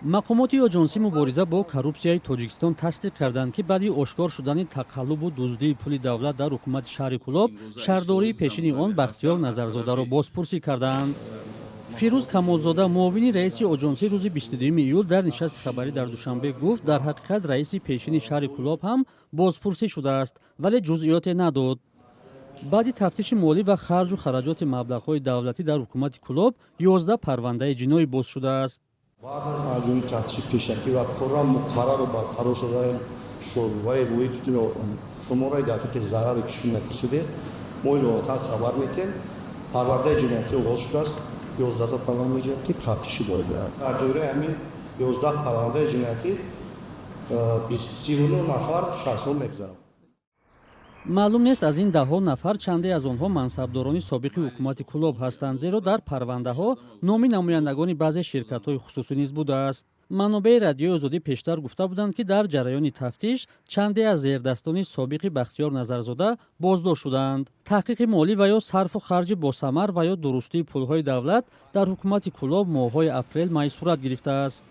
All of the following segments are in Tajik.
Мақомоти Оҷонсии мубориза бо коррупсияи Тоҷикистон тасдиқ карданд, ки баъди ошкор шудани тақаллубу дуздии пули давлат дар ҳукумати шаҳри Кӯлоб, шаҳрдории пешини он Бахтиёр Назарзодаро бозпурсӣ кардаанд. Фирӯз Камолзода, муовини раиси оҷонсӣ, рӯзи 22 июл дар нишасти хабарӣ дар Душанбе гуфт, дар ҳақиқат раиси пешини шаҳри Кӯлоб ҳам бозпурсӣ шудааст, вале ҷузъиёте надод. Баъди тафтиши молӣ ва харҷу хараҷоти маблағҳои давлатӣ дар ҳукумати Кӯлоб 11 парвандаи ҷиноӣ боз шудааст. Баъд аз анҷоми тафтиши пешакӣ ва пурра муқаррару барқарор шудани шӯъбаи шумораи дақиқи зараре, ки шумо пурсидед, мо иловатан хабар метиҳем. Парвардаи ҷиноятӣ оғоз шудааст, 11та парвандаи ҷиноятӣ тафтиши бояд. Дар доираи ҳамин 11 парвандаи ҷиноятӣ 39 нафар шахсон мегузаранд. Маълум нест, аз ин даҳҳо нафар чанде аз онҳо мансабдорони собиқи ҳукумати Кӯлоб ҳастанд, зеро дар парвандаҳо номи намояндагони баъзе ширкатҳои хусусӣ низ будааст. Манобеи Радиои Озодӣ пештар гуфта буданд, ки дар ҷараёни тафтиш чанде аз зердастони собиқи Бахтиёр Назарзода боздошт шудаанд. Таҳқиқи молӣ ва ё сарфу харҷи босамар ва ё дурустии пулҳои давлат дар ҳукумати Кӯлоб моҳҳои апрел, май сурат гирифтааст.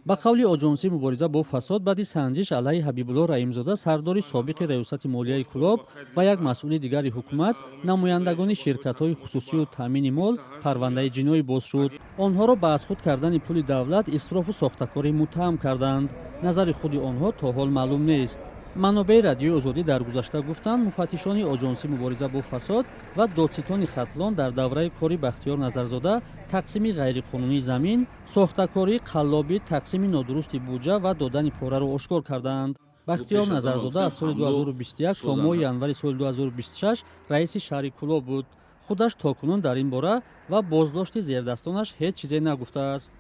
Ба қавли Оҷонсии мубориза бо фасод, баъди санҷиш алайҳи Ҳабибулло Раҳимзода, сардори собиқи раёсати молияи Кӯлоб, ва як масъули дигари ҳукумат, намояндагони ширкатҳои хусусию таъмини мол, парвандаи ҷиноӣ боз шуд. Онҳоро ба аз худ кардани пули давлат, исрофу сохтакорӣ муттаҳам карданд. Назари худи онҳо то ҳол маълум нест. Манобеи Радиои Озодӣ дар гузашта гуфтанд, муфаттишони Оҷонсии мубориза бо фасод ва додситони Хатлон дар давраи кори Бахтиёр Назарзода тақсими ғайриқонунии замин, сохтакорӣ, қаллобӣ, тақсими нодурусти буҷа ва додани пораро ошкор кардаанд. Бахтиёр Назарзода аз соли 2021 то моҳи январи соли 2026 раиси шаҳри Кӯлоб буд. Худаш то кунун дар ин бора ва боздошти зердастонаш ҳеҷ чизе нагуфтааст.